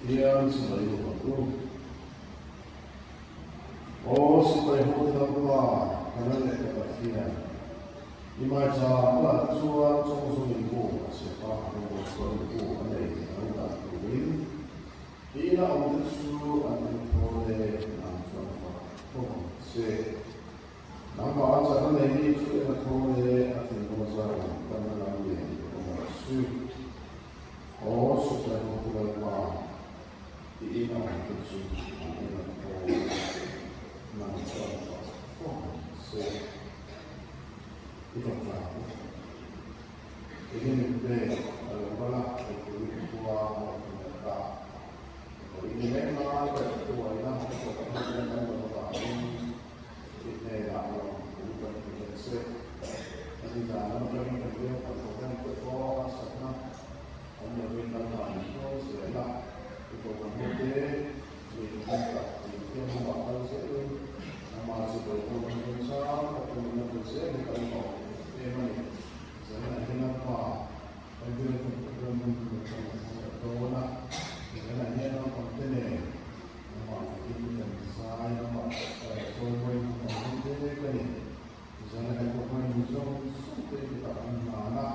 Pathian sipai bawk ang u. Aw sipai ho Lalpa, ka lal leh ka Pathian, i maicham bulah te chuan chawngzawmin bu a chhep a, rawngbawl chuan bu a nei an dah turin i ina awm te chu an engthawl e, nang chuan fak fawm ang che. Nangmah a chakna nei mi chu en a thawl e, a thinlung a zar ang, tanna lam lian awm ang chu. Aw sipai hotu Lalpa, i ina awm te chu an en a thawl e, nang chuan fak fawm ang che. I tawngtai ang u. Enge min pek a lo kal a, mipui khua a rawn hmu leh ta. Vawiin ni mek lai ka thuaina ka tawp hnu hian kan rawn avangin i hnenah lawmthu kan hmu ta che. A ni dan lam atangin kan biak kan program te pawh harsatna awm lovin Lalpa min hruai zel a, i program ho te mi thenkhat inthiam lamah kal zelin amah chu bawitu kan ring chang tak a nunna pe zel hi kan lawm em a ni. Zanah hian Lalpa kan biak kan program hun hun atang a hmang leh dawn a, zanah hian naupangte nen amah fakin kan zai amah chawimawi hun kan hmang mek a ni. Zanah kan program hun zawng zawng te kutah kan hlan a,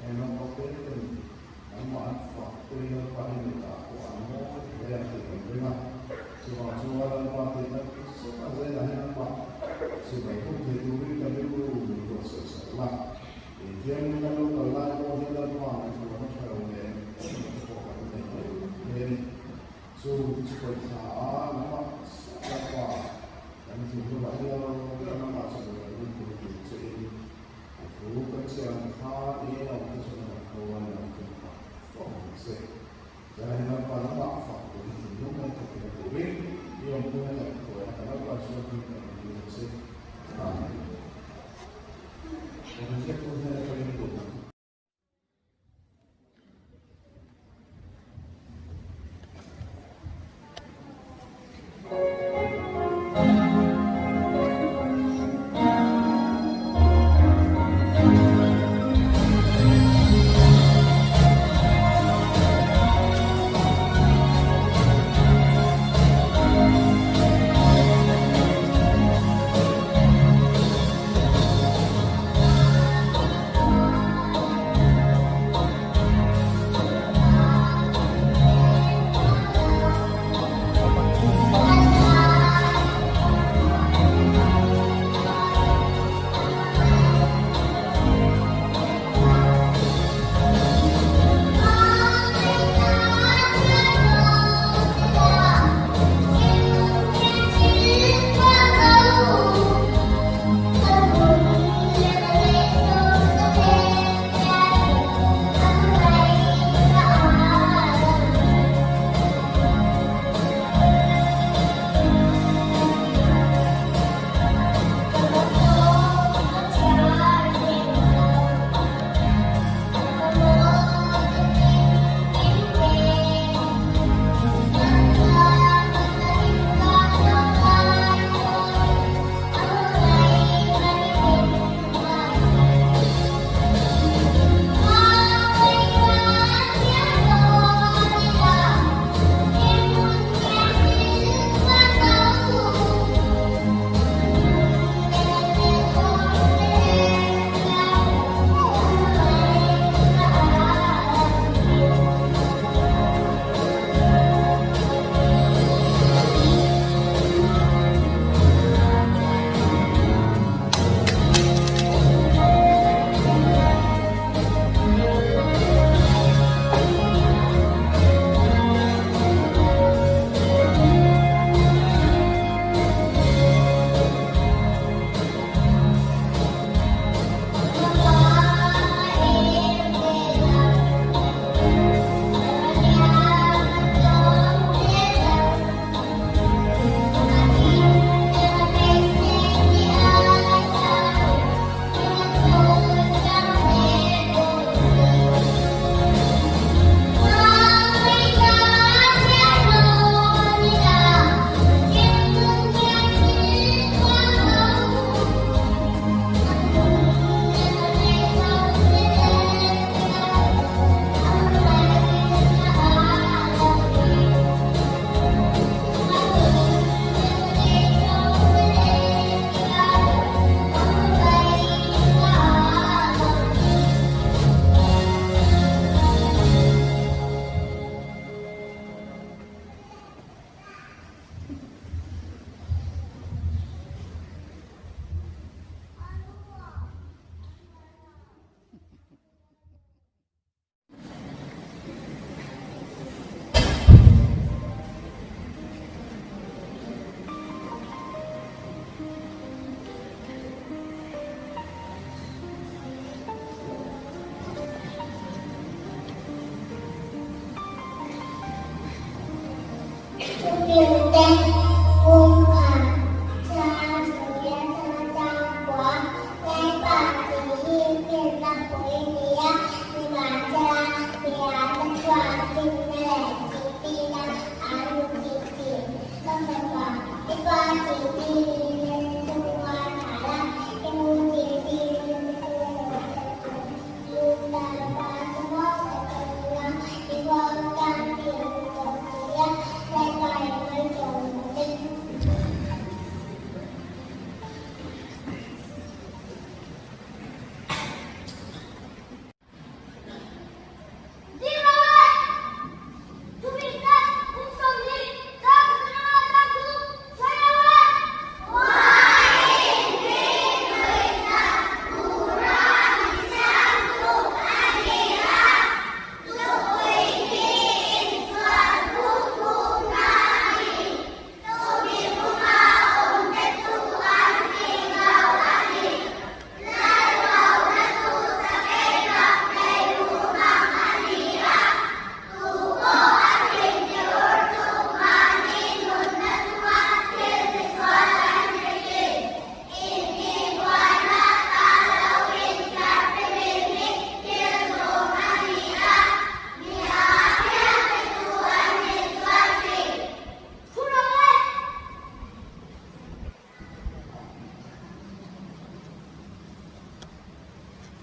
heng naupangte ten nangmah an fak te Lalpa hi mitah pawh an mawi hle a tih kan ring a, chuvang chuan Lalpa tihna zet a zanah hian amah chibai hun thei turin kan rilru min buatsaih sak la. Engtiangin kan lo kal lai pawh hian Lalpa ngaihtuahna tha lo leh engemaw te pawh kan nei mai thei a ni. Chu chu pawisa a lamah Lalpa kan thinlungah hian lo ber lamah chu buai hun tur tur che in a thu kan chhiar ang kha i en awm te chuan a tho a lo tum phah fo ang che. Zan hi Lalpa lamah fak turin thinlung kan thawk thei turin i awmpuina leh thuaina kan Lalpa chuan hming kan intir a che. Amen.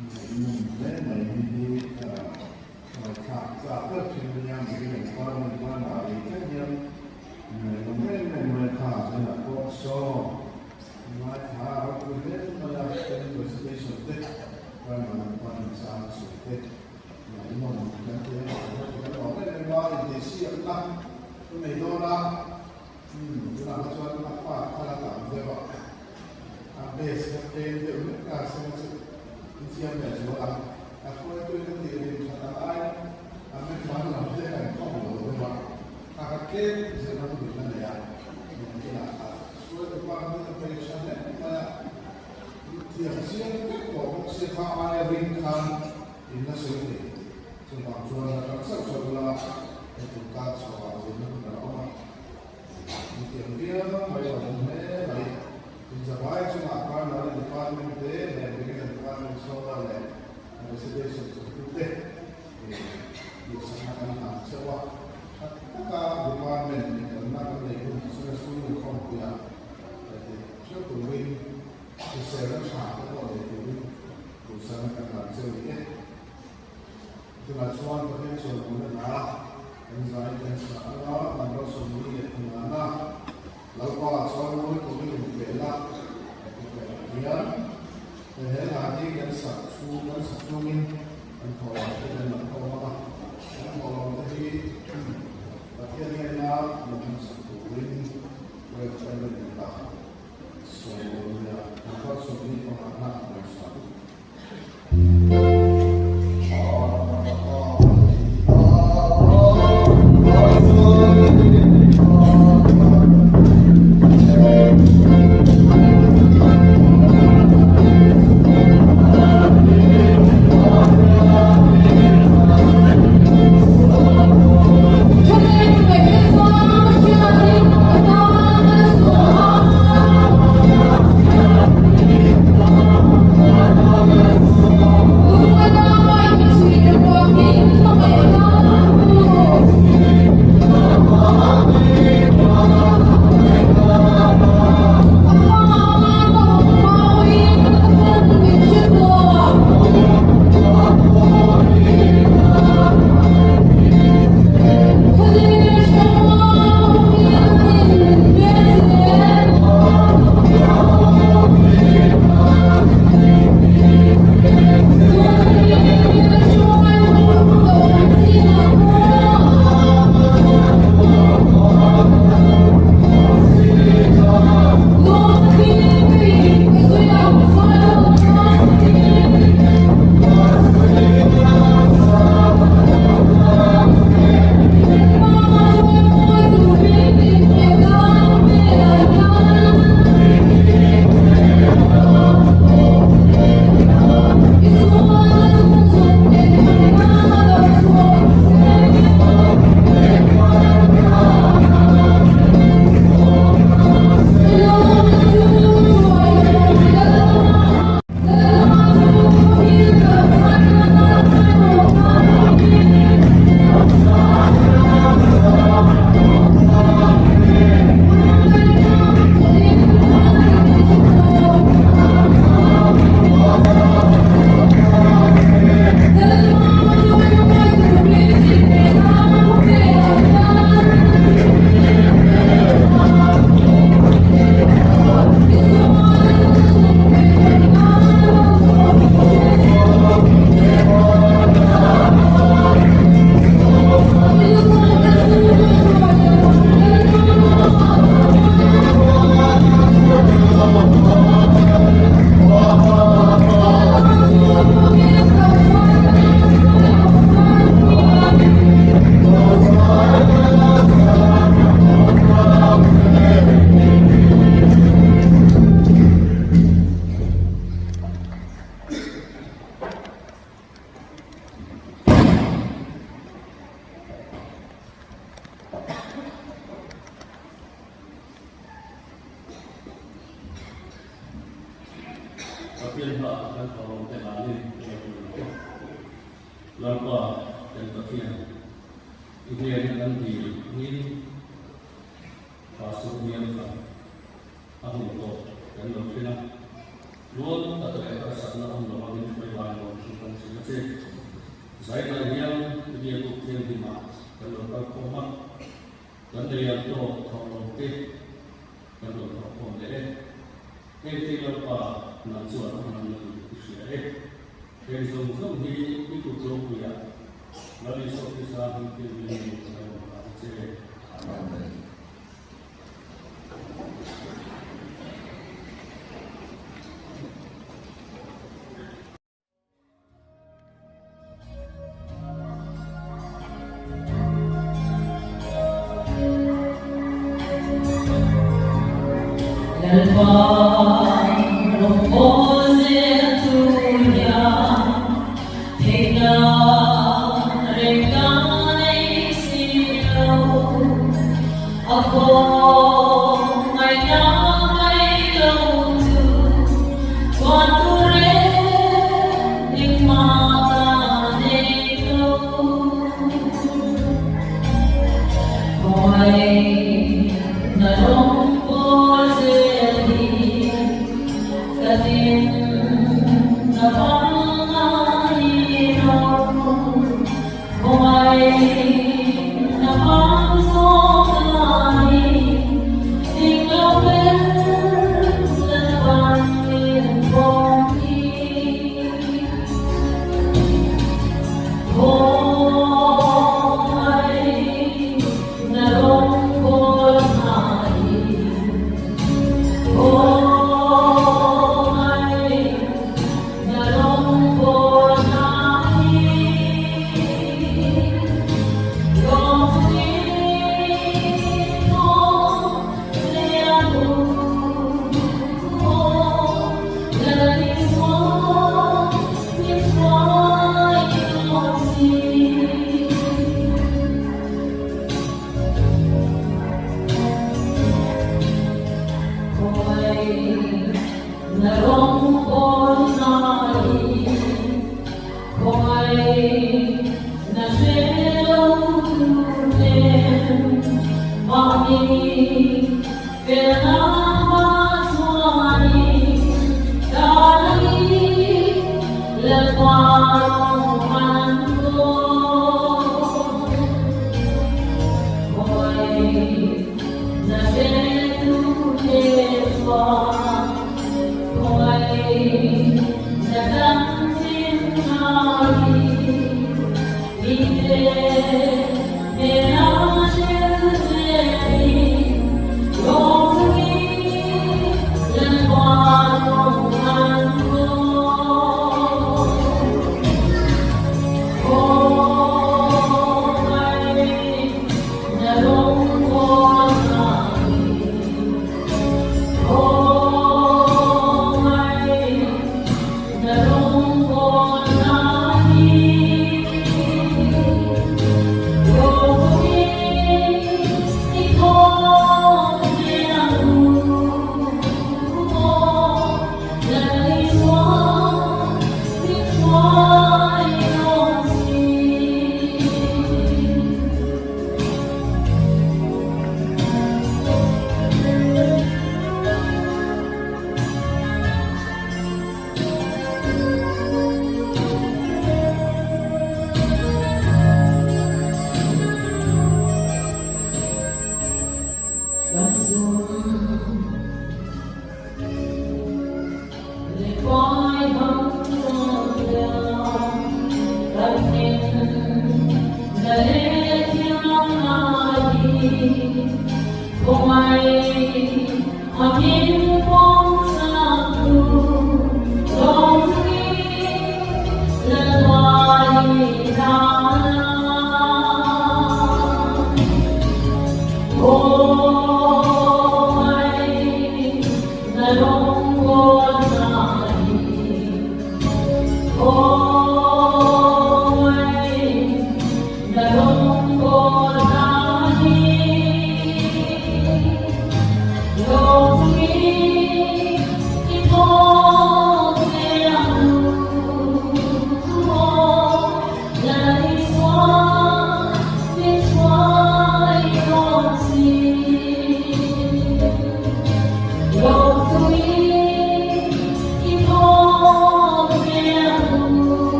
Ngaihnawm hle mai hi hi ngaihthlak chak deuh thin a nia, Mizo Department tan ah lei thleng hian ngaihnawm em em mai a kha zinah pawh saw ngaithla a ropui hle mai a, ten recitation te Primary Department sang sawi te ngaihnawm kan ti a, kan awm em em a, intihsiakna ka nei dawn a. Umm tunah kha chuan a part kha la tam deuh a, a base kha tlem deuh hlek ta se chu in thiam leh zual ang. A hruaituin a tih rim that ang aiin a member lam te kan khawm lo deuh a, a kha tlem zirna hun in la nei a, tunah kha hruaitu pa kha a bei tha hle mai a, thiam chiang vek tawh bawk sia kha aia ring khan in la sawi thei. Chuvang chuan la tang sauh sauh ula heti kar chhuahah zirna hun a la awm a. Intiang viau mai a awm hle mai. Inzavai chungah Primary Department te leh Medical Department Solar leh Residential chawlhtute duhsakna kan hlan cheuh a. Tha taka Department inkalna kan nei hun suna school inkhawmpuiah tih theuh turin hriselna tha te pawh nei turin duhsakna kan hlan cheuh ni e. Tunah chuan Pathian chhuanawmna hna kan zai kan chhah ang a, kan rosawmni leh phunana Lalpa chuan mawi turin inpehna a ti tawh ang hian he he hla hi kan sak chhung kan sak chungin kan thawhlawm te kan lang khawm ang a, kan thawhlawm te hi Pathian hnena min hmansak turin Rev. Lenta sawi dawn nia, kan rosawmni pangana a ngaihsak. Pathian hmaah kan thawhlawm te hlanin i lo hmu ang u. Lalpa kan Pathian, i hnena kan dil angin Pastor hniam kha a hun tawh kan lo thleng a, luan tak leh harsatna awm lo angin hruai ngai lo. Zainah hian Biakuk Thianghlimah kan lo kal khawm a, kan nei ang tawk thawhlawm te kan lo thawh khawm leh e. Heng te Lalpa nang chuan a hman lo i hria e. Heng zawng zawng hi i kut ropuiah Lal Isua Krista hming thianghlimin kan lo nghah a che. Amen.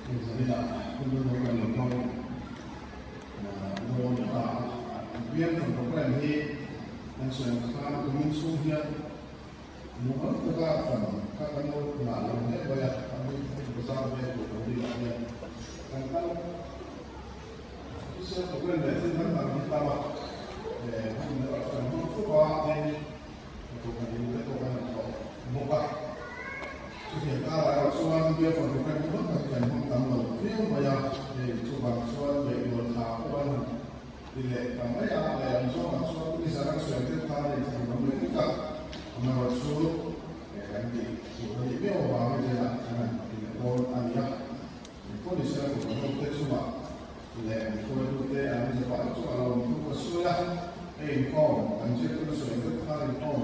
Zanina hun hnuhnung kan lo hmang dawn ta a. Bial kan programme hi kan sawi ang khan kumin chhung hian mumal taka kan kha kan lo ngah lo hle mai a, a bik takin bazar vel tur kan rinah hian kan kal Official programme leh thil dang dang hi tam a, hun erawh chu kan hmang fuk a, tin hnathawk in te pawh kan han thawk bawk a. Chutiang karah erawh chuan Bial Programme hi hmang tak kan hmang tam lo viau mai a, hei chuvang chuan beihluan thla pawh an han ti leh ta mai a, lehlam zawngah chuan nizan a sawi deuh khan a inthlan lam leh vek a, amaherawhchu kan tih tur a nih miau avangin zelah kan han ti leh dawn a ni a. Engpawh ni se a kut te chungah leh an hruaitute an zepah te chungah lawmthu ka sawi a, hei inkhawm kan zirtirna sawi deuh khan inkhawm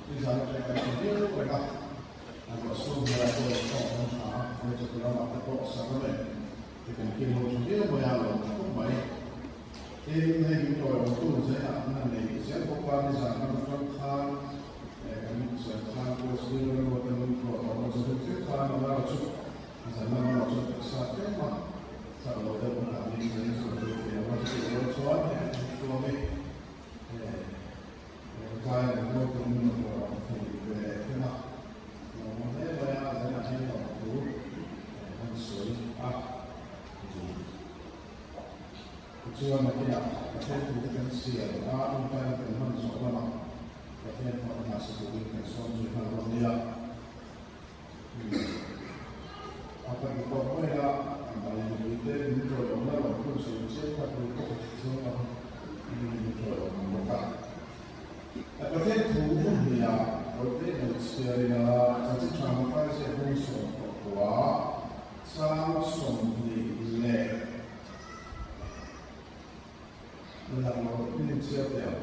nizan atang kan hre viau reng a, a ruah sum hnuaiah pawh inkhawm kan tha a, hei chawhnu lamah te pawh sacrament te kan kil ho tha viau mai a, lawm tha khawp mai. Tin, hei min tawi awmtu zaiah an han nei zel bawk a, nizan lam atang khan kan sawi khan Coach Rilru te min tawi awm a, chawhnu thil khan a lar chu Zan lam erawh chuan taksa tlem a chak lo deuh a dah ni chuan sawi ve thei lo a, chutih rual chuan hei an hruam i he kai an rual tur min rawn ruah awm thei ve thleng a, lo awm hle mai a, zanah hian lo awm tur an sawi a ni. Tichuan nakinah Pathian thute kan siam a, tawngtaina kan hman zawh lamah Pathian hmanna sa turin kan sawm zui nghal dawn nia. A ka ti tawh mai a, mahni mipuite min chawi awmna lo hun sawi chiam kha tur pawh ka ti chuang a, min chawi awm ang bawk a. A Pathian thu hun hnih ah Kawlte lo chhiar ila, chanchin tha Mathaia ziak hming 19 chang 20 leh lang lo min inchhiar teh ang.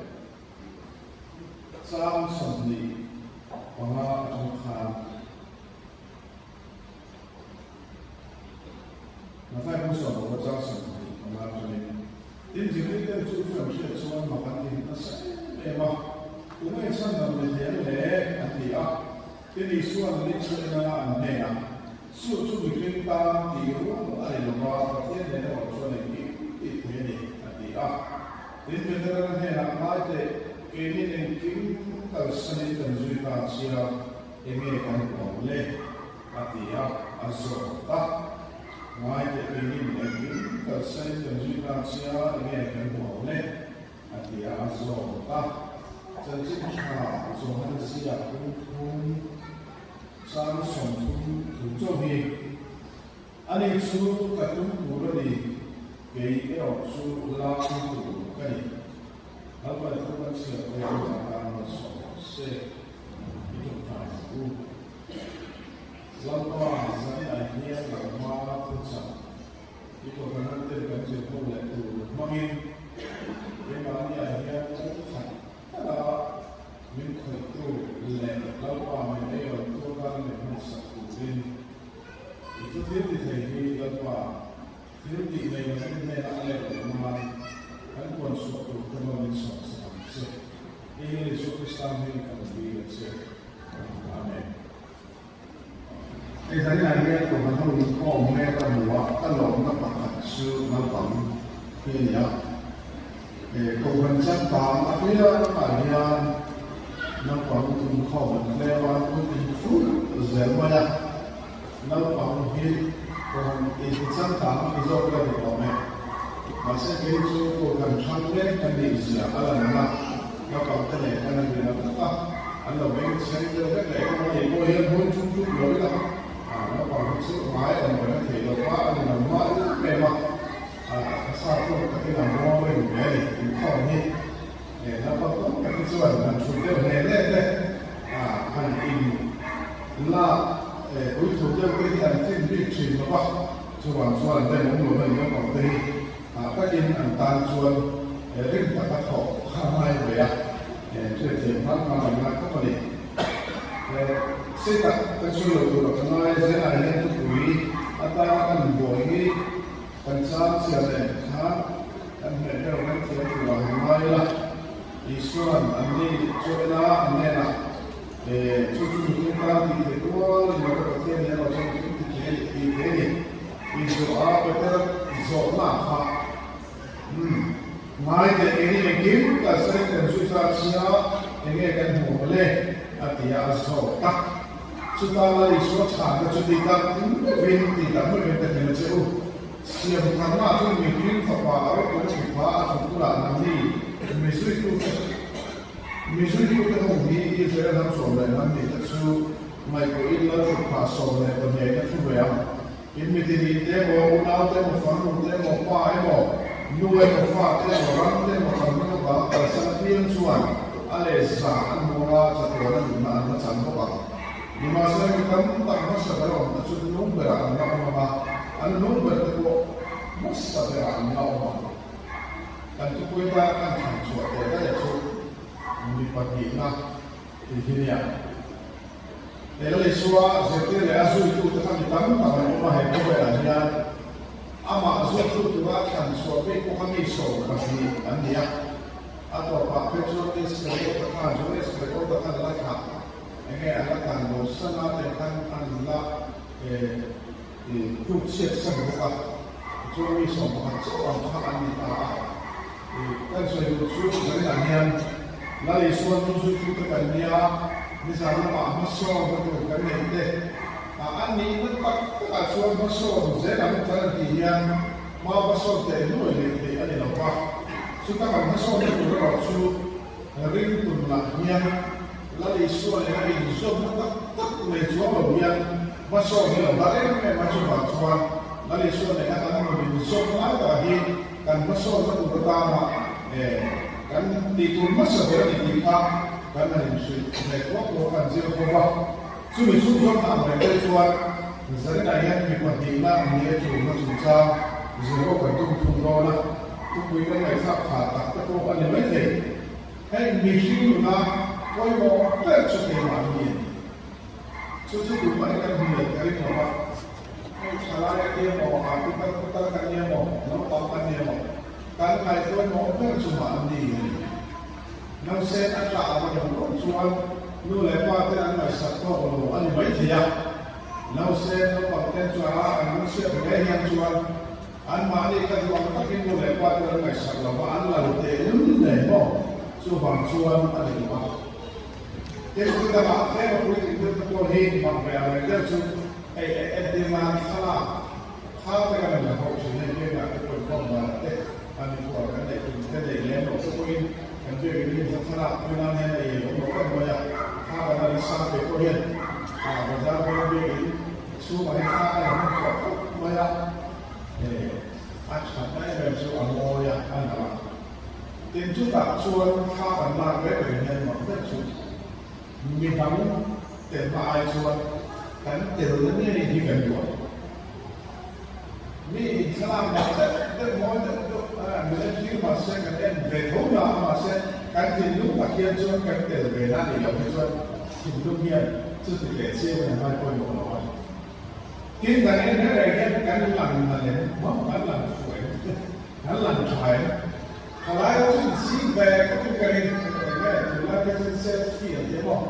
Chang 25 atang khan Mathaia hming 15 chang 25 atangin tin zirtirten chu chu an hriat chuan mak an ti nasa em em a, Tunge chhandam ni thei ang le? an ti a. Tin Isuan ni chu en anga an hnenah, Chu chu mihring tan tih rual a ni lova, Pathian nen erawh chuan engkim tih thei a ni, a ti a. Tin, Petera hnenah, Ngai teh, keinin engkim kalsanin kan zui ta chia, enge kan hmu ang le? a ti a, a zawt a. Ngai teh, keinin engkim kalsanin kan zui ta chia, enge kan hmu ang le? A ti a, a zawt a. Chanchin tha Johan ziak lungphung chang 30 thu chauh hi ani chu ka tum tur a ni, kei erawh chu lam tur ka ni. Lalpa thu kan chhiar te chu a tan a sawm se, i tawngtai ang u. Lalpa zaninah hian nangma thuchah i tawngtaina ten kan zir ho leh tur hmangin keimahniah hian kawng khat tala min khawihtu leh Lalpa min eirawltu atan min hmansak turin i chu thil ti thei hi Lalpa thil tih nei lovin hnenah a let leh nan kan puan chhuah tur te maw min sawmsak ang che. Hei hi Isua Krista hming kan dil a che. Amen. Hei zaninah hian Kohhran ho inkhawm mek a hmu a, ka lawmna pakhat chu naupang hi a ni a. Kohhran changkang apiangah hian naupang inkhawm an tlem a, an inthul zel mai a. Naupang hi Kohhran inti changkang a ni zawk la ni awm e. Mahse kei chu Kohhran hrang mek ka nih zia a lan na, naupang te nen khan an rin ang tak a, an lo beng chheng deuh vek leh emaw a nih pawh hian hun tum tum lo ila, naupang hi chu ngai awm reng a theih lo va, a ni lo hma em em a, a sa pawh takin an ruang reng ve a ni, inkhawm hi naupang tam tak hi chuan han thut deuh hle hle te, han in lak puithu deuh te hi an tlin bik thin lo va, chuvang chuan an dem awm lo a ni naupang te hi hah takin an tan chuan rim taka thawh kha a ngai ve a, hriatthiam hman hman an ngai khawp a ni. Sei tak kan sawi lo tur a ka ngai, zelah hian thupui atana kan buai hi kan chang chhia nen khan kan hmeh ber kan thiam tur ah han ngai ila, Isuan an ni chu ena an hnenah chu chu mihring tan tih theih rual in lo ka Pathian hian aw chuan mihring ti thei a ni tih thei a ni. Inzawh a Petera zawhna kha umm ngai teh eng nge engkim kalsain kan zui ta sia eng nge kan hmuh ang le a ti a a zawt a. Chuta Lal Isua chhanna chu ti tak meuhin ti tak meuhin ka hnem a che u. Siam tharna chuan mihring fapa a rawpui thupha a thut hunah nangni mizuitute mizuitute ho hi Israel ram 12 nih te chu ngaihtuahin Lal thutphah 12 ka thu ve ang. In mi tihnih te emaw, unau te emaw, farnu te emaw, pa emaw, nu emaw, fa te emaw, ram te emaw kan hming avanga kalsan apiang chuan a leh za an hmu anga chatuan a nunna an la chan bawk ang. Nimahsela mi tam tak hmasa ber awm te chu hnung berah an la awm anga, an hnung ber te pawh hmasa berah an la awm ang. Kan thupui tana kan thlan chhuah teh daih chu mi pahnihna tih hi nia. He Lal Isua zirtir leh a zuitute kha mi tam tak an awm a, he khawvelah hian amah zuitu tura thlan chhuah bik pawh kha mi 12 an ni a. A tawpah phei chuan Iskariota khan, Juda Iskariota khan a la thlah, enge a la tlan bo san a, tiang khan an la tluk chhiat san bawk a, tichuan mi 11 chauh ang kha an ni ta a. Kan sawi duh chu zaninah hian Lal Isua hnung zuitute kan nia, nizan lamah hmasawn ka tur kan neih te, a nihna tak takah chuan hmasawn zel ang kan han tih hian hma hmasawn teh nuai leh theih a ni lo va. Chuta kan hmasawnna tur erawh chu ring tunah hian Lal Isua leh a inzawmna tak tak nei chuang lo hian hmasawn hi lo dar em em a, chuvang chuan Lal Isua nena kan rawn inzawm lai takah hi kan hmasawnna tur atana kan tih tur hmasa ber a ni tih kha kan han inhrilh ve kuak kuak a, an zir fo va. Chumi chhung zawng ang reng te chuan zaninah hian mi pahnihna ni a tulna chungchang zir ho kan tum thung dawn a, thupui kan ngaihthlak phah tak te pawh a ni maithei. Hei mihring nuna pawimawh ber chu keimah hi a ni. Chu chu tumah hi kan hmu leh ka ring lo va. Hei thalai a nia maw, a putar putar kan nia maw, naupang kan nia maw, kan ngaihpawimawh ber chu mahni a ni. Nausen a tah a va dawng dawng chuan nu leh pa ten an ngaihsak tawk lo a ni maithei a. Nausen naupang ten chuan a an lungchhiat hle hian chuan anmahni ka duh ang takin nu leh pa ten an ngaihsak lo va, an lal tehlul hle maw? Chuvang chuan a ni duh a. Tin, thil dangah tlem a puitling deuh te pawh hi mak ve ang reng deuh chu hei entir nan thlalak kha te kan rawn la ho thin hei biakah te pawhin khawm danah te an mikhual kan neih tum te nei lem lo te pawhin kan biakin hi thlalak pui nan hian a iai awm lo em mai a, thla kan la nasa ve pawh hian a bazar pawhin biakin chhungah hian thla ka la hman tawh khawp mai a, a thatna em em chu a mawi a, a nalh a. Tin, chutah chuan thla kan lak reng reng hian mak deuh chu mi dang telna ai chuan kan telna ngei hi kan duh a. Mi thlalak mak deuh deuh, mawi deuh deuh a mi en tir mahse kan en ve tho na a, mahse kan thinlung tak hian chuan kan tel ve na nih loh hi chuan thinlung hian chuti teh chiang in a ngai pawimawh lo a. Tin, kan en reng reng hian kan lang na lem maw, kan lang fuh em? Kan lang tha em? Thalai ho chu inchhing ve khawpin ka ring eng nge tunlai phei chuan selfie an ti a maw?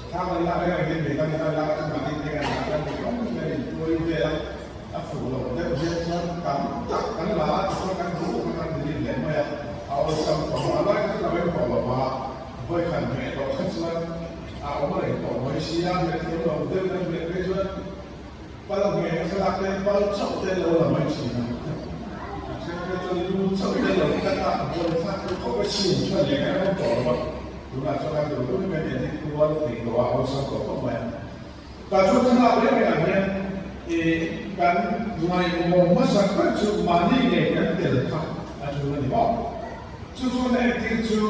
Thla kan lak reng reng hian mi dang hian lak chu mahni te kan lak kan nih rawng kan intuai vel a, a fuh loh deuh hian chuan tam tak kan la a tichuan kan duh kha kan delete leh mai a, a awlsam tawh a lai kha chu ka rem tawh lo va, vawikhat hmeh tawh kha chuan a awm reng tawh mai sia, hmeh thiam lo deuh kan hmeh phei chuan Pal nge a thlalak te pal chauh te lo la mai thin a, a then te chuan lu chauh te lo cut a, buai thlak tur khawp a siam tha leh ngai awm tawh lo a, tunah chuan kan duh duh hi kan edit kual thei tawh a, awlsam tawh khawp mai a. Tah chuan thlalak reng rengah hian ih kan ngaihmawh hmasak ber chu mahni ngei kan tel kha a tul a ni maw? Chu chuan a entir chu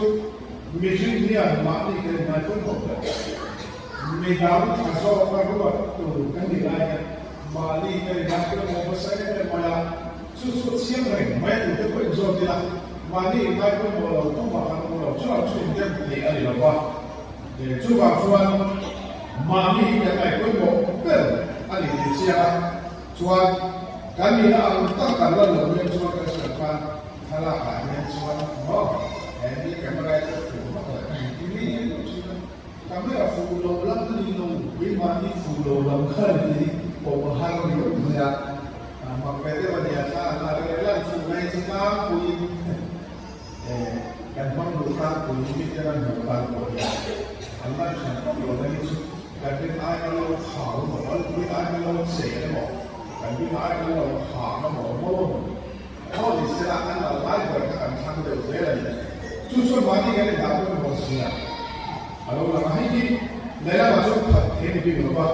mihring hian mahni kan inngaihpawimawh ber. Mi dang tha zawk a ruat tur kan nih lai hian mahni ka rin a, pawimawh hmasa em em mai a, chu chu a chiang reng mai a tute pawh inzawt ila, mahni inngai pawimawh lo tumah kan awm lo, chu ang chu indem theih a ni lo va, chuvang chuan mahni hi kan ngaih pawimawh ber a ni tih chiang a, chuan kan nihna ang tak kan lan loh hian chuan kan sawi khan thlalak ah hian chuan maw he mi camera hi chu a fuh vak lo a ni ti mi hi thin a. Camera fuh lo lam a ni lo, keimahni fuh lo lam kha a ni tih hi pawh a har riau mai a. Mak ve deuh a nia, thla an lak a lan fuh na hi chu tlangpuiin kan hmang duh tlangpui mite lan hmuh tan pawh hian an lan hran vak lo na hi chu kan rin ai kan lo khau emaw, kan rin ai kan lo chei emaw, kan rin ai kan lo khang emaw maw maw ni sela an lo lai ber kha kan thlang deuh zel a ni. Chu chuan mahni kan indah pawimawh zia a lo lang a, hei hi lehlamah chuan phat thei ni bik lo va.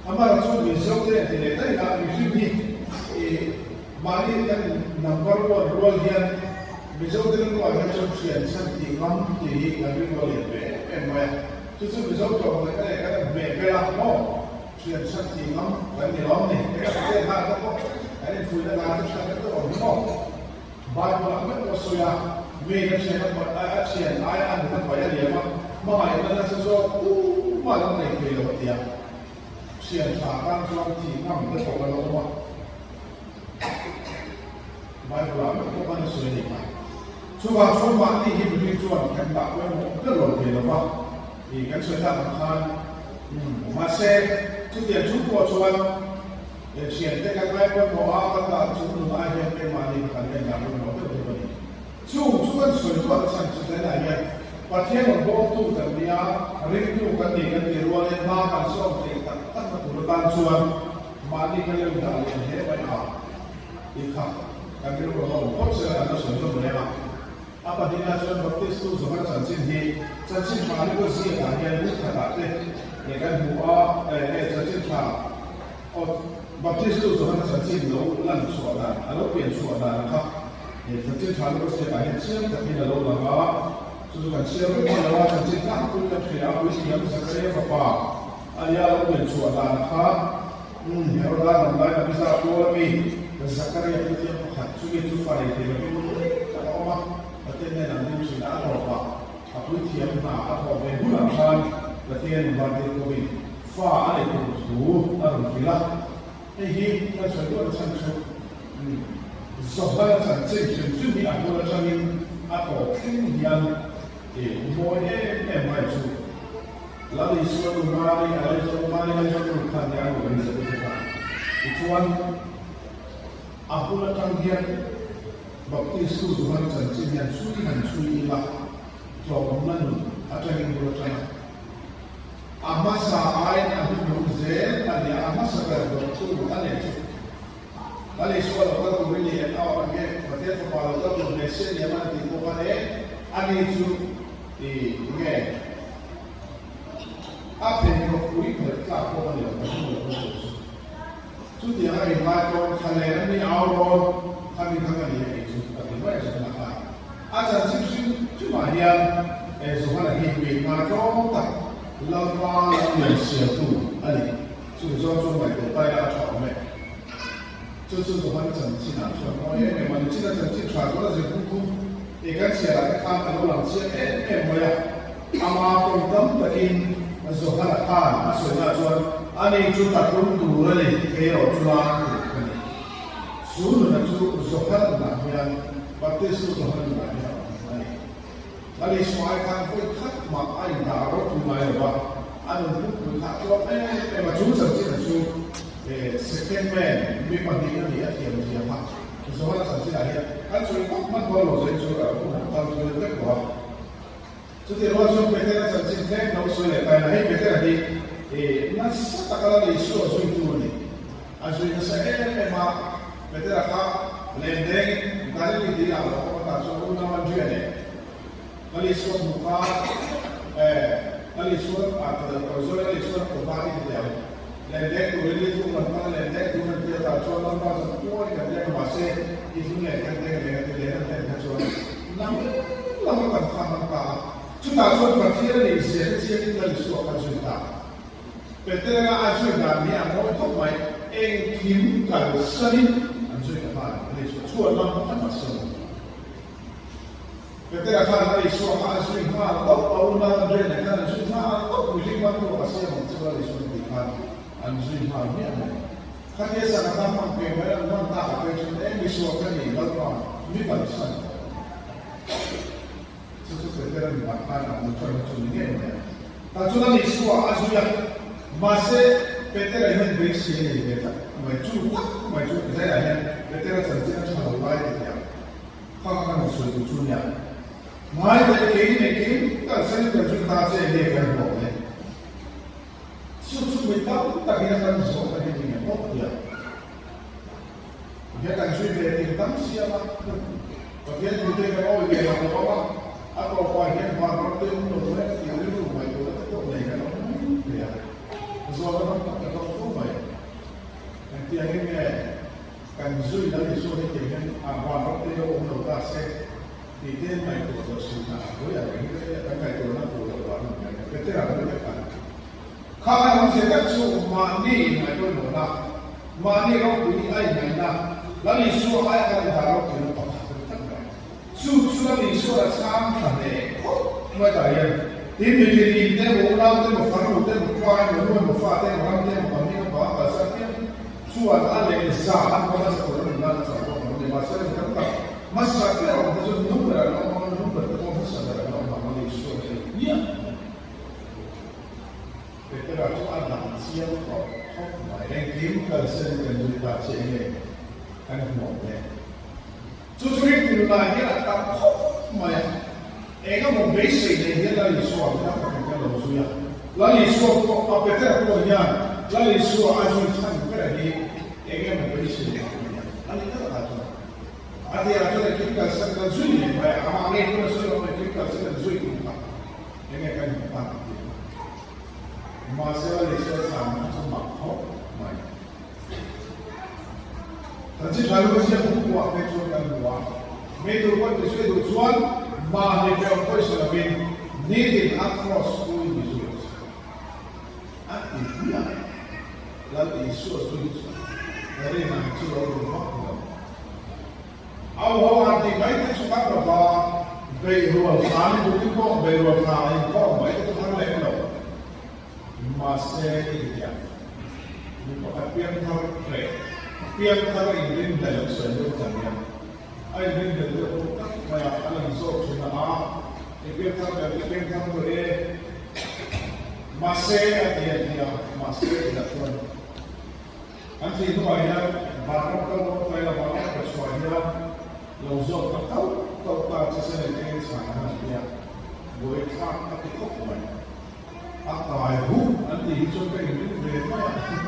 Amah chu Mizo te ti leh daih a, mihring hi i mahni kan number one rual hian Mizo te rilruah hian chuan thian chhan tih ngam tih hi kan rilru a lian ve em em mai a. Chu chu Mizo tlawm leh ka leh kan han hmeh vel a maw thian chhan tih ngam kan ni lawm ni. Hei ka hriat hna te pawh kan infuihna dan te hriat vek deuh ang hi maw. Bible ah meuh pawh a sawi a, mi a thian a paih a thian aia a nun a paih a liam a, hmangaihna nasa zawk tumah lo nei thei lo a ti a. Thian tha tan chuan thih ngam te pawh a lo awm a. Bible ah meuh pawh khan a sawi a ni kha. Chuvang chuan mahni hi mihring chuan kan dah pawimawh ber lo thei lo va, i kan sawi tak ang khan mahse chutiang chung pawh chuan He thiante kan ngai pawimawh a, kan dah chung nun ai hian keimahni kha kan en dah pawimawh deuh deuh a ni. Chung chu kan sawi duat chhan chu tlaiah hian Pathian rawn bawmtu kan nia, ringtu kan ni kan ti rual in hma kan sawm theih tak tak na tur atan chuan mahni kan lo dah lian hle mai a ti kha kan rilru a awm phawt sela kan la sawi zawm reng a. A pahnihna chuan Baptistu Johan chanchin hi chanchin tha ni pawh ziakah hian ni khatah te kan hmu a, nge chanchin tha Aw, Baptistu Johana chanchin lo lan chhuah dan, a lo pian chhuah dan kha he chanchin tha luka ziakah hian chiang takin a lo lang a, chu chu kan chhiar vek hman lo a, chanchin tlangpui kan hria a, Puithiam Zakaria fapa a nia a lo pian chhuah dan kha, umm, Heroda hnam lai Abija pawl ami Zakaria Puithiam pakhat chumi chu fa nei thei lovin tak a awm a, Pathian nen an ding thin a, a tawpah a Puithiam hna a thawh ve hunah khan Pathian invantir kawmin Fa a neih tur thu a rawn hrilh a, hei hi kan sawi duah chhan chu Zohana chanchin hrim hrim hi a bul atangin a tawp thleng hian mawi em em mai chu Lal Isua nu Mari a Aizawl Mari Aizawl nu khan nia nu Elizabeth-i kha tichuan a bul atang hian Baptistu Zohana chanchin hian chhui han chhui ila tlawmna nun atangin bul atanga A hmasa aiin a hnuhnung zel a nia, a hmasa ber dawttu a nei chu. Lal Isua lo kal tur i ni em? Aw, enge Pathian Fapa lo kal tur Messia ni em an tih pawh khan e, ani chu i nge a pheikhawk pui phelh tlak pawh a ni lo, ka hmu lo kal tur chu. Chutiang a inlai pawn thla len an ni au rawn khami kha ka ni a kei chu ka ti mai a Johana khan. A chanchin hrim hrimah hian Johana hi mi ngaitlawm tak Lalpa lam lian sialtu a ni. Chung zawng chu ngaihtuah ta ila a tha awm e. Chu chu Johana chanchinah chuan mawi em em a ni. China chanchin tha chuan a zir hung thung i kan chhiarah te khan a lo lang chiang em em mai a. Ama tawng tam takin Johana khan a sawina chuan ani chu tatlum tur a ni, kei erawh chu lan tur ka ni. Chu nuna chu Johana nunah hian Baptistu Johana nunah hian a awm a ni. Lal Isua ai khan vawi khat mah a indah ropui ngai lo va, a nun pukpui kha a tlawm em em a, chu chanchinah chu second man mi pahnih a ni a thiam zia kha Johana chanchinah hian kan sawi vak hman dawn lo zai chu a hun a kal thui vek lo a. Chutih rual chuan Petera chanchin tlem lo sawi leh taina hei Petera hi nasa taka Lal Isua zuitu a ni. A zui nasa em em a, Petera kha lendeng Galili dil ah lo awm atan chuan unau Andria nen Lal Isua hmu kha Lal Isua a zawi Lal Isua a kawm a i ti teh ang. Lendeng turin i thung lam kal a lendeng tur an ti atan chuan Lalpa chuan pawi kan deng a mahse i thung leh kan deng leh a ti leh an den kha chuan lam lam a kan kham an ta a. Chutah chuan Pathian a nih zia te chiangin Lal Isua kha zui ta. Petera a zui dan hi a mawi khawp mai, engkim kalsanin an zui ta nghal a ni. Chhuah chhuah lam pakhat a sawi. Petera khan Lal Isua kha a zui nghal tawp a, unau Andrea nen khan an zui nghal tawp, mihring man tu a siam ang chu Lal Isua tih khan an zui nghal miah mai. Khatia sangha tam hmang pe mai an hman tak a phei chuan eng Isua ka ni Lalpa mi kalsan tawh. Chu chu Petera nunah khan a hmu thar na chu ni ngei mai a. Tah chuan Lal Isua a zui a, mahse. Petera hian beisei a nei ve tak mai chu tak mai chu zaiah hian Petera chanchin a tha lo lai ti thei ang. Kha kha kan sawi duh chu nia. Ngai leh kei leh kei kalsan kan chu ta che nge kan hlawh le. Chu chu mi tam takin a kan zawh na hi ni nge pawh tia. Hian kan zui ve ting tam siam a, Pathian thute kan awi ve lo lo a, a tawpah hian van ram te awm lo e tih rilru ngaihtuahna te pawh nei kan awm mai thei a, zawhna tam tak ka dawng fo mai. Engtiangin nge kan zui lal Isua hi tiang hian a van ram te lo awm lo ta se tih te ngaihtuah tawh si na a hawi ang reng te kan ngaihtuahna fuh loh vang a ni ang Petera kan leh khan. Kha kan awmzia tak chu mahni inngaihpawimawhna, mahni ropui a inngaihna, Lal Isua aia kan indah ropuina pakhat a ni tlat mai. Chu chu Lal Isua a chhang tha hle khawp mai tah hian, tin mitin in te emaw, unau te emaw, farnu te emaw, pa emaw, nu emaw, fa te emaw, ram te emaw, pahnih emaw, panga kalsan piang chuan a leh za an hma hmasa tur a ni nan a chang bawk ang a ni. Mahse mi tam tak hmasa ber awm te chu nu ber an awm ang a, nu ber te pawh hmasa ber an awm ang Lal Isua hi a ni hmiah mai. Petera chu a dang chiang tawh khawp mai. Engkim kalsen kan zui ta che nge kan hmuam le? Chu chu ring tinunah hian a tam khawp mai a. Eng emaw beisei nei hian Lal Isua min a takin kan lo zui a. Lal Isua pawh, a Petera pawh hian Lal Isua a zui chhan ber hi eng emaw beisei vang a ni a. A ni tak ah chuan a tirah chuan engkim kalsen kan zui ngei mai a, amah ngei pawn a sawi lo, engkim kalsen kan zui tum kha. Enge kan hmuh tak a ti a. Mahse a Isua chhanna chu mak khawp mai. Kan chi tha lu ziak hmuh kuah te chuan kan hmu a, mi tur pawh ti zui duh chuan mahni hrehawm pawisa lovin nitin a cross pu in ti zui rawh se. A ti hmiah. Lal Isua zui hi chu rin ang chu lo ni vak lo. Au ho han tih mai te chu kan lo va, beihrual thla ni duhin pawh beihrual thla a inkhawm mai te chu har lem lo. Mahse i ti ang. Mi pakhat piangthar hreh, piangthar inrinhlel an sawi deuh tan hian a inrinhlel deuh pawh tak mai a, a lan zawk thin a, a i piangthar ber te piangthar tu e. Mahse a ti a ti a, mahse i la chuan. An thih hnuah hian vanram kal dawn tlai la vanram ka chhuah hian lo zawt ta kauh kauh ta che sen in eng chhan an han ti a, buai thlak a ti khawp mai. A kai huh an tih hi chuan ka inring ve mai a,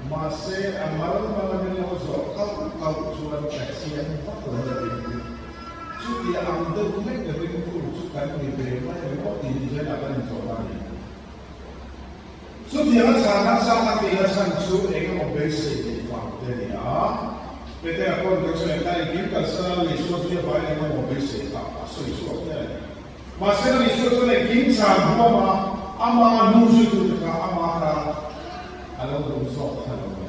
mahse a mal mal a min lo zawh kauh kauh chuan ka chiang vak lo a ring hi. Chutia ang deuh hlek ringtu chu kan ni ve mai ringawt tih hi Jail ah kan inzawh a ni. Chutiang a chhan nasa a tih a chhan chu eng emaw beisei tih vang te a ni a. Petera pawn ka chuan engkai engkim kalsan a Isua chu a vai eng emaw beisei tak a sawi chhuak hle a ni. Mahse kan Isua chuan engkim chhan huam a, ama hnu zuitute kha ama tan a lo duh zawk kha lo ni.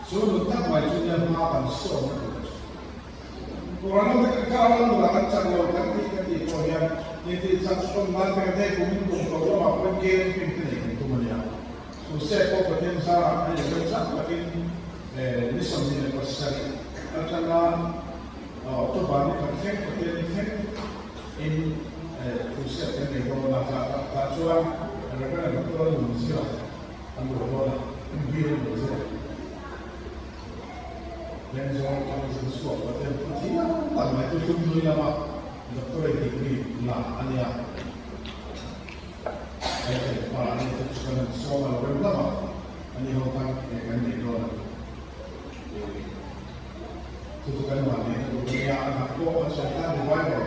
Chu nun tak mai chu nia hma kan sawn a tur chu. Koran te kan kar a nula kan chak lo kan tih ka tih pawh hian intih chak tawn nan te kan hei kum in kum ko lamah pawhin game pin te nei kan tum a nia. Chu se pawh Pathian zarah hei kan chak takin ni 27 atanga October ni khat thleng Pathian ni thleng in thu se kan nei dawn a tah chuan Reverend Doctor Nunzira an ruah dawn a, bill an ruah zir a. Lengzawng atang zin chhuak Pathian thu thiam tak mai chu Hlumhlui lama Doctorate degree la a nia. He pa a nih te chu kan han sawm a lo rem hlauh a, a ni ho khan he kan nei dawn a. Chu chu kan mah neihna tur a nia, a hna pawh an sawi khan revival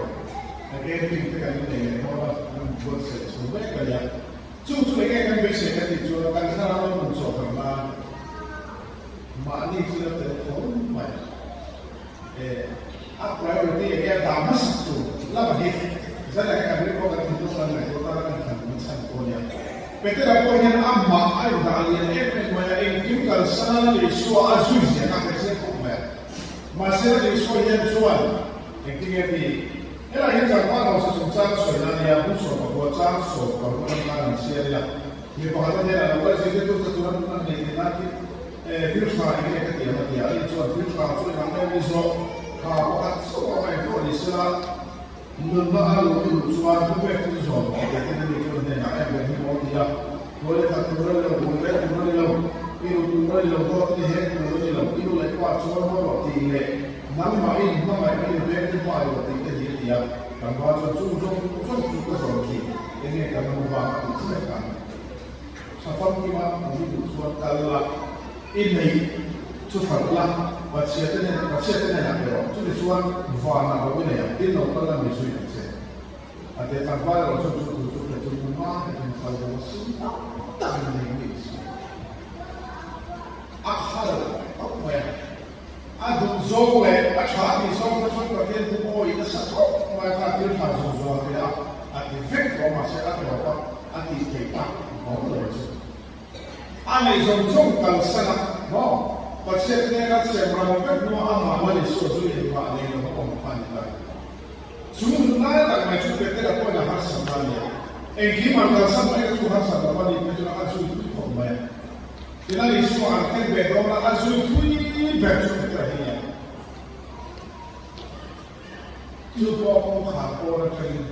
camping te kan nei leh dawn a, an buatsaih chho mek a nia. Chu chu enge kan beisei kan tih chuan kan thlarau a hmun chawh kan nan mahni chu la tel tho mai. Eh, a priority enge a dah hmasak tur lama hi zan enge kan rin pawh kan thinlung kan ngaihtuah tana kan thlan min chhan pawh nia. Petera pawh hian amah a indah lian em em mai a, engkim kalsan a Lal Isua a zui ziah kha ka chiang khawp mai a. Mahse Lal Isua hian chuan engtinge tih? Helai hian tlangval hausa chungchang sawi na nia, hmun 15 chang 16 atang an chhiar ila, mi pakhat a hnenah lo kal zirtir tu che chuan an nei thei nan thil thil tha eng nge ka ti ang a ti a, ani chuan thil tha chu engah nge mi zawk tha pakhat chauh a ngaih pawh ni sela, nunna a luh i duh chuan thupek chu zawm tawh teh ten ani chuan hnenah em ber hi maw ti a, tuai that tur a lo, buai vel tur a lo. tur a ni lo, dawt i hek tur a ni lo, i nu leh pa chuan maw rawh tih leh nangmah i inhmangaih mai i veng te hmai rawh tih te hi a ti a. Kan pa chuan chung zawng zawng chu ka zawm thin, enge kan hmu bak a tih chiah khan tha famkima mi duh chuan kal la, i neih chu hralh la, Pathian te nen Pathian te nen ah pe rawh, chuti chuan vanah ro i nei ang, tin lo kal la mi zui ang che. A te tlangval erawh chuan chu thu chu hre chu mu ngai takin kal bo a sum tam tak in nei mi si. A khal tawp mai a, a duh zawng leh a tha tih zawng te chuan Pathian thu awi nasa khawp mai a, kha thil tha zawng zawng te a a ti vek tawh mahse a tawp a, a tih theih tak bawk lo chu. A neih zawng zawng kalsan a maw? Pathian hnena siam ram vek hnuah amah la Isua chu engmah nei lo a awm kha a ni ta. Chu nunlai tak mai chu Petera pawhin a harsat a nia. Engkim an kalsan mai kha chu harsat lo a ni phei chuan a zui thui khawp mai a. Tina Isua an khen ve dawn a, a zui thui ber chu Petera hi a nia. Chu pawh kawngkhar pawn atangin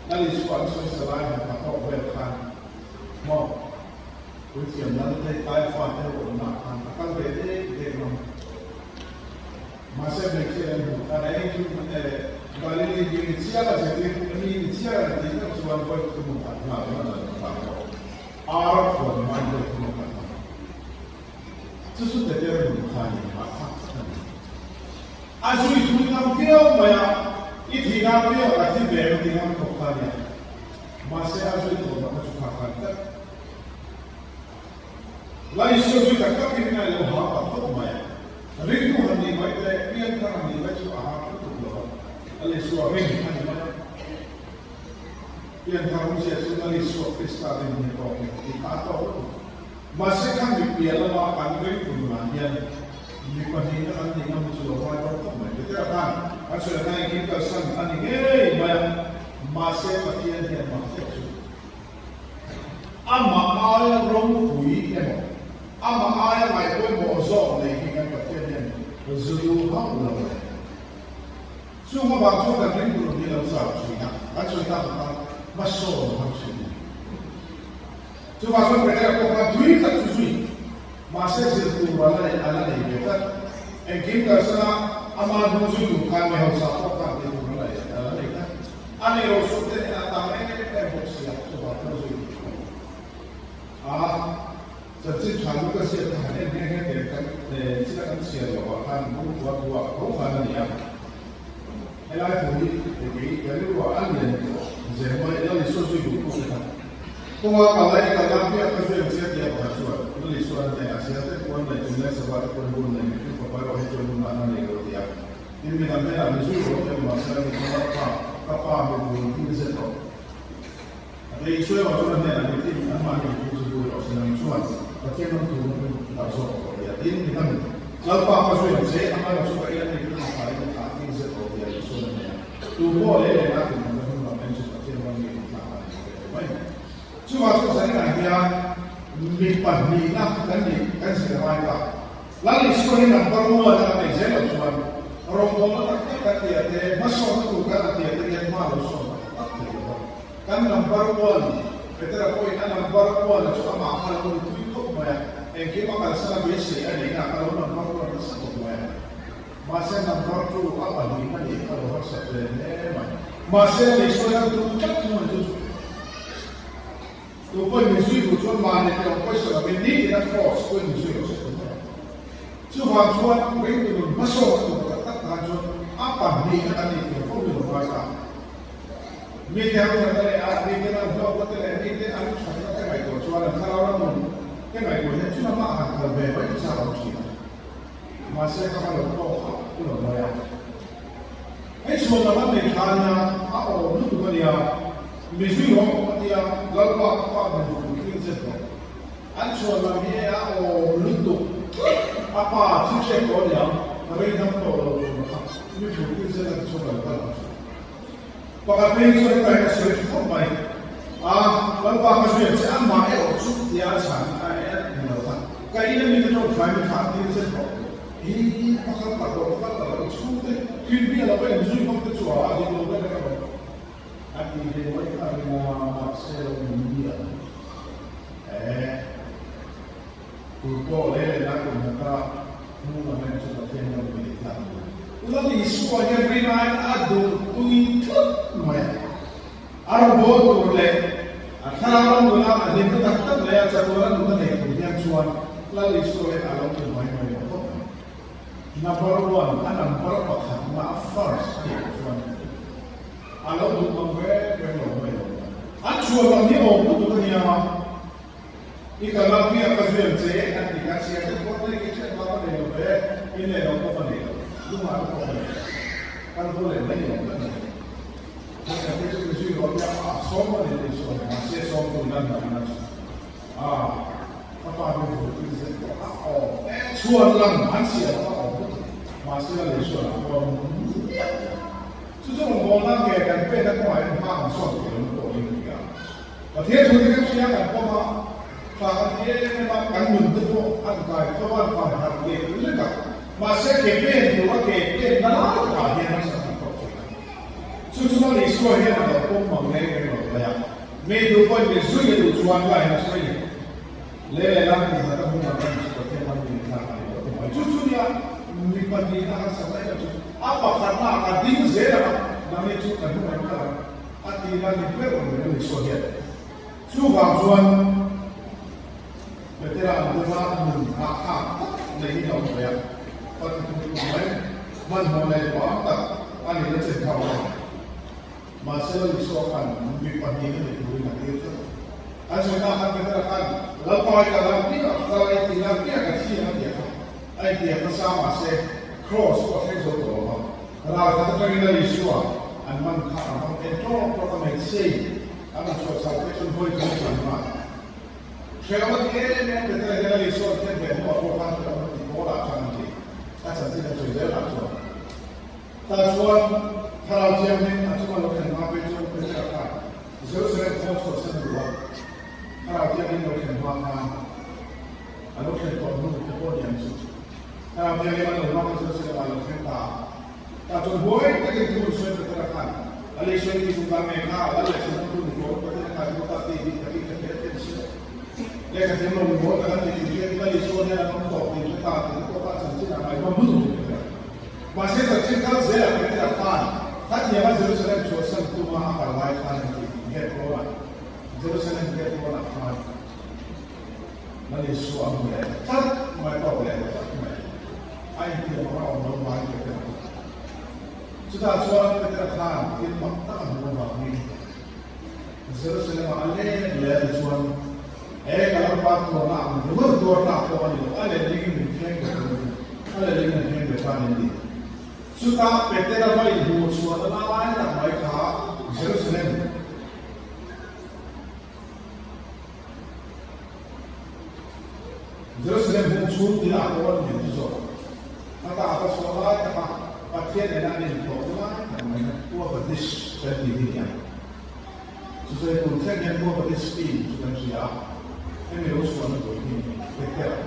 Lal Isua an sawi sa lai han hma tawk vel khan maw Puithiam Lal te Kaifa te ho awmna ah khan a kal ve dek dek ram. Mahse hmeichhia an hmuh khan ei chu Galili mi ni chiang a zirtir mi ni chiang a tih meuh chuan vawi thum a khat nghal ringawt a lo tah tawh. Ar a khawn hmain vawi thum a khat nghal. Chu chu Peter nun kha a ni a kha a ni. A zui thui ngam viau mai a, i thih ngam viau a thi ve em ti ngam khawp kha a nia. Mahse a zui tawh loh kha chu kha khan tlat. La Isua zui tak takin a lo ha ta khawp mai a. Ringtu han nih mai te, pianthar han nih mai chu a ha lutuk lo a, Lal Isua ring a ni mai a. Pianthar awmzia chu Lal Isua Krista rin hi a tawk ni tih kha a tawk lutuk. Mahse kha mipiah lama kan ringtu nunah hian mi pahnihna kan nih ngam hi chu lo ngai dawn khawp mai. Petera khan kan sawi ang khan engkim kalsan a ni ngei mai a, mahse Pathian hian mak zet chu Amah aia ropui emaw, amah aia ngaihpawimawh zawk nei hi kan Pathian hian zu duh hauh lo a ni. Chung avang chuan kan ring tur hi lo chau thin a, kan sawi tak ang khan hmasawn har thin a ni. Chuvang chuan Petera pawh khan tui tak chu zui mahse zir tur a la nei a la nei ve tlat. Engkim kalsana ama hnung zui tur khan mi hausa pawh khan tih tur a la nei a la nei tlat. A nei lo suh te nen a tam em em bawk si a, chuvang chuan zui tur a ni. A chanchin tha lu ka ziak kha han en nghe nghe teh kan china kan chhiar loh ah khan bung thua thua tho khan a ni a. Helai thu hi kei ka rilruah a lian tawh zel mai, Lal Isua zui duh pawh ka ta. Kawnga kal lai kal nan piah ka zui ang che tia pakhat chuan Lal Isua an hnenah sial te pawh an nei chung leh sava te pawh an bun nei mihring fapa erawh hi chuan hmunah an nei lo tia. Tin midang hnenah mi zui rawh em mahse a ni chuan Lalpa ka pa mi bul hi zet rawh. A ti Isua erawh chuan a hnenah mi tin anmahni mi thu chu bul rawh se nang chuan Pathian ram thu na hun dah zawk rawh tia. Tin midang Lalpa ka zui ang che amaherawh chu ka ila ni chu hna in a thah tin zet rawh tia Isua'n a hnenah tu pawh leh leh a tum ang ka hnung lam en chu Pathian ram mi in tlak a ni ve ta mai. Chuvang chu zaninah hian mi pahnihna kan nih kan zir ngai ta. Lal Isua hi number one a kan nei zel loh chuan rawngbawlna tak tak kan tia te, hmasawnna tur kan a tia te hian hma lo sawn tak tak thei lo va. Kan number one, Petera pawhin a number one a chu amah kha lo ni thui khawp mai a, engkim a kalsan a beisei a neihna kha lo number one nasa khawp mai a. Mahse number two a pahnihna nih kha lo harsat ve hle mai. Mahse Isua hian tum tlat thung a ni chu chu. Tu pawhin min zui duh chuan mahni te awm pawisa lovin nitin a cross pawhin min zui lo se tum mai ang. Chuvang chuan ringtu nun hmasawn a tum tak tak tan chuan a pahnihna kan nih tur fo hi lo ngai ta. Mite an thatna leh a miten an hlawkna te leh mite an thatna te ngaihtuah chuan an thlarau ram nun te ngaihtuah hian chulama a han kal ve mai te chak a awm thin a. Mahse ka va lo tawk hauh lo mai a. Hei chhuan lam an nei tha ania, a awm lutuk ania, mi zui rawh a tia, Lalpa ka pa hmel tur thil zet rawh. An chhuan lam hi a awm lutuk tlat, a pa thil hriat tawh aniang, rei dam tawh lo tur kha mi tur thil zet a ti chhuak lo kal ang chu. Pakhat phei hi chuan hetah hian a sawi tha khawp mai, a Lalpa ka zui ang che, amah erawh chu tia a chhan a ni lo kha, ka in a mite tawngtai mi kha thil zet rawh. Hi pakhat tak lo pakhat tak lo i chhungte hrilhmi a lo va inzui hmang te chu a dik lo ber ka rawn a ti ve mai kha a ring a, mahse lo min biak e. Tu pawh lei leh lai kum hmata hmu lam en chu Pathian ram mi ni tlak lo. Lal Isua hian rinaiin a duh tui tlat mai a. A rawnbawl tur leh a thlarau ram nuna a hlimna tak tak leh a chatuana nunna nei tur hian chuan Lal Isua hian a lo ti mai mai lo khawp mai. Number one, a number pakhatna, a first a nih chuan a lo duh mang reng reng lo mai lo. An chhuan lam hi awm lutuk a nia. I ka lam hi a ka zuiam che an ti ka chhia te pawh nei ka hriat hma ka nei lo ve, in leh lo pawh ka nei lo, lungah te pawh ka nei lo, kan haw leh mai lo ka nei. Hmeichhe te chu ka zui rawh nia a sawm a nei tih sawi mahse sawm tu in an dah na chu a ka pa te vur tin zet pawh a awm e chhuan lam an siam a awm lutuk mahse a lei sual a awm miah lo chu chu rawn bawl nan nge kan pek a kawngah hian hma kan sawn thei lo na pawh in nia. Pathian thu te kan hria kan pawm a, thla kan ti em em a, kan nun te pawh an kai tho a, an kai harh lek lek a. Mahse ke pen tura ke pen na lai takah hian an sak kan tawk thin a. Chu chu Lal Isua hian a lo pawm mang reng reng lo mai a. Mi duh pawhin mi zui a duh chuan lai hian a sawi ni. Le leh lam tih hna ka hmu ang kan chu Pathian ram mi thlak a ni lo ti mai. Chu chu nia mi pahnihna kan sak daih lo chu a pakhatna a ding zel ang a, nangni chu kan hmu mai kal ang. A ti la ni ber mai a ni saw hian. Chuvang chuan Petera an deuha nun hahthlak tak neihin a awm ve a, ka ti tum tum mai. Hmanhmawh leh duham tak a nihna chen kha awm a. Mahse Lal Isua khan mi pahnihin a ni turin a tir tlat a. An sawi ta khan Petera khan Lalpa i kal ang piah a, kal i ti lang piah ka thi ang a ti a kha. A intiam nasa mahse Kraws pawh a thleng zo tawh lo va. Ral khat atangin Lal Isua an man kha a vang en tawk tawk a mai sei an rawn chhuah chho phei chuan vawi thum an man. Hrehawm a ti em em Petera hian Lal Isua an khen ve hnuah pawh khan hrehawm a ti pawl ah chuan an ti. A chanchin a sawi zel ah chuan tah chuan Thlarau Thianghlim a chunga lo thlen hma phei chuan Petera khan Jerusalem khaw chhuahsan a duh a, Thlarau Thianghlim lo thlen hma khan a lo thlen tawh hnu te pawh ni ang chu. Thlarau Thianghlim an lo hmang a, Jerusalem ah a lo thleng ta a. Tah chuan huai takin thu an sawi Petera khan, A lei sawi ti kum ta nge kha, lal leh chhun tu ni fawr Petera khan chu ta ti bik takin ka hriat em si. Lehkha thiam lo ni mawl tak an ti tih hriat in a lei sawn hian an awm tawh tih hre ta tih te pawh kha a chanchin ah ngaihmawm lutuk ni Petera. Mahse chanchin kal zelah Petera khan khatianga Jerusalem chhuahsan tuma a kal lai khan an ti gate pawnah Jerusalem gate pawnah khan Lal Isua a hmu leh tlat mai, tawk leh tlat mai. A intiam ang a awm lo mai Petera kha. Chutah chuan Petera khan thil mak tak a hmuh avangin Jerusalem-ah a let leh a ti chuan, He ka lampa tuarna ang ringawt tuar tlak pawh a ni lo, a lehlingin min thleng ve dawn a ni, a lehlingin an thleng ve ta a ni an ti. Chutah Petera va inhmuh chhuahna lai tak mai kha Jerusalem, Jerusalem hung chhung tih ah pawh an min chu zawk. A ta ka chhuah lai tak a, Pathian nena an inhlawh lai tak mai kha Pu Baptist kan tih hi nia. Chu sawi tur thleng hian Pu Baptist team chu kan hria a, hemi lo chhuahna tur hi Petera.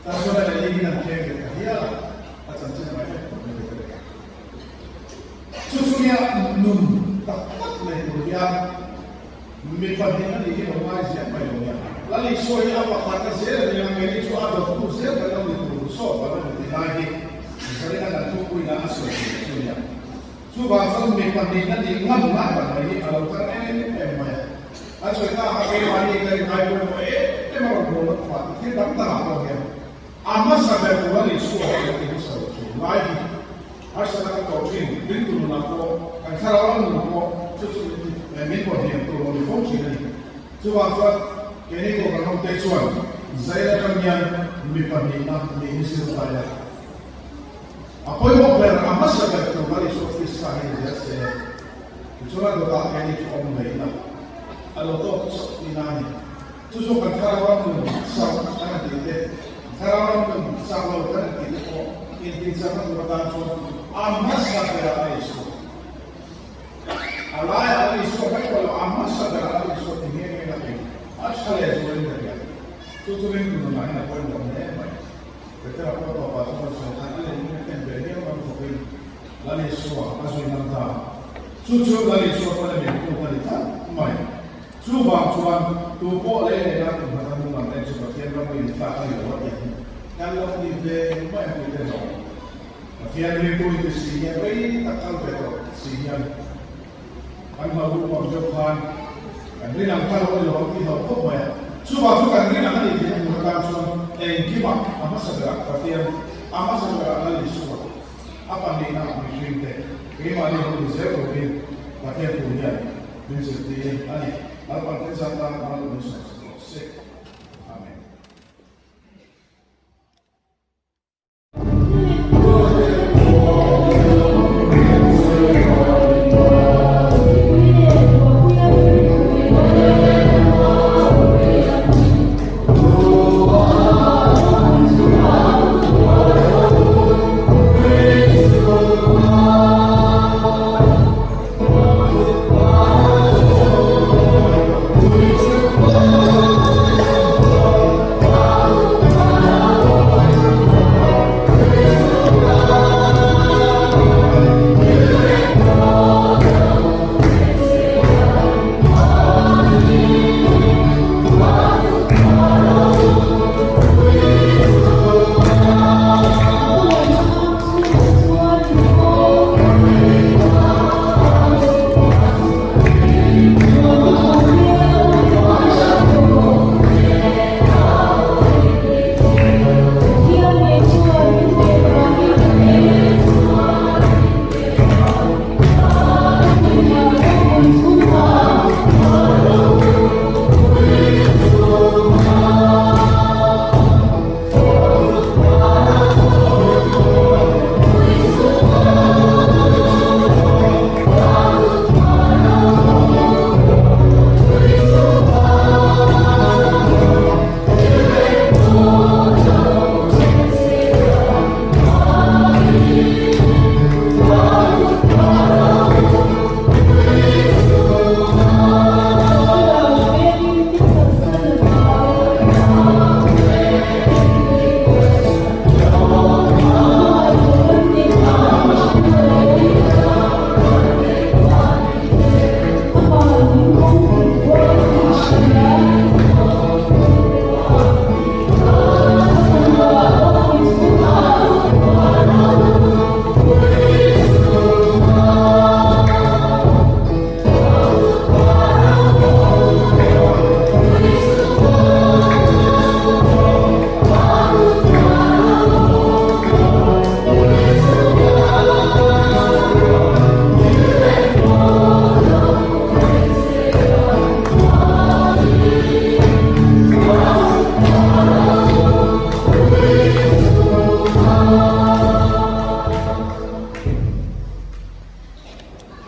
Tan chuan a leh in an thleng leh ta hial a, a chanchin a ngaihtuah khawp mai Petera. Chu chu nia nun tak tak nei tur hian mi pahnih a nih hi lo ngai ziah mai lo nia. Lal Isua hi a pakhat a zel a nia, keini chu a dawttu zel kan lo ni tur sawt kan lo ni ti lai hi Zarina kan thupuina a sawi tur chu nia. Chuvang chuan mi pahnih a nih ngam lai tak mai hi a lo kal em em mai a. An sawi ta a, keimahni ka ringai pawimawh em em a rawn hawn a khua ti thil dang dangah pawh hian a hmasa ber tur Lal Isua hi kan ti hmasa lo thin lai hi. Harsatna kan tawh thin, ringtu nunah pawh, kan thlarau lam nun pawh chu chu min pawh hniam tur lo ni fo thin a ni. Chuvang chuan keini Kohhran hote chuan Zail atang hian mi pahnihna niin zir ta ila. A pawimawh ber, a hmasa ber tur Lal Isua Krista hi ni zel se, tichuan a dawtah keini chu awm mai ila, a lo tawk chauh tihna a ni. Chu chu kan thlarau ram nun chak kan han tih te, thlarau ram nun chak lo kan han tih te pawh intinchakna tur atan chuan a hmasa berah a insuah. A laiah a insuah mai pawh lo, a hmasa berah a insuah ti nghe nghe na thei. A tha leh zualin ka hria. Chu chu ringtu nunah hian a pawimawh hle mai. Petera pawh tawpah chuan a sawi khan a lehling a ken ve viau ram khawpin Lal Isua a zui ngam ta. Chu chu Lal Isua pawn a min khuk a ni tlat mai. Chuvang chuan, tu pawh lei leh lai kum khat a hnung lam en chu Pathian ram a intlak. tlak a ni lo a tih hi kan lo ni ve mai ang tih te hlawh. Pathian rilru inti si hian rei tak kal ve tawh si hian kan hlauh duh pang deuh khan kan rin ang kha lo ni lo ang tih hlauh khawp mai a. Chuvang chu kan rin ang a nih theihna tur atan chuan engkimah a hmasa berah Pathian, a hmasa berah Lal Isua, a pahnihna mihringte keimahni ho ni zel turin Pathian thu hian min zirtir a ni. Lalpan thilzat tan mal min sawmsak rawh se. Amen.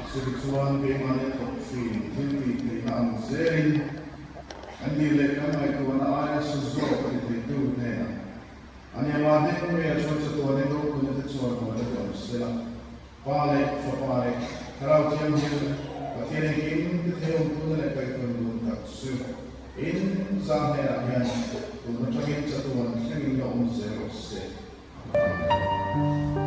Chutichuan keimahni a thawk thin thil tih theihna ang zelin kan tih leh kan ngaihtuahna aia su zawk a ti theitu hnenah a ni ama hneng mai a chuan chatuanin ropuina te chuan hmuhna te awm sela. Pa leh Fapa leh Thlarau Thianghlim Pathian engkim te thei awmtuna leh kaihtawn dun tak chu in zang hnenah hian tun atangin chatuan thlengin la awm zel rawh se. Amen.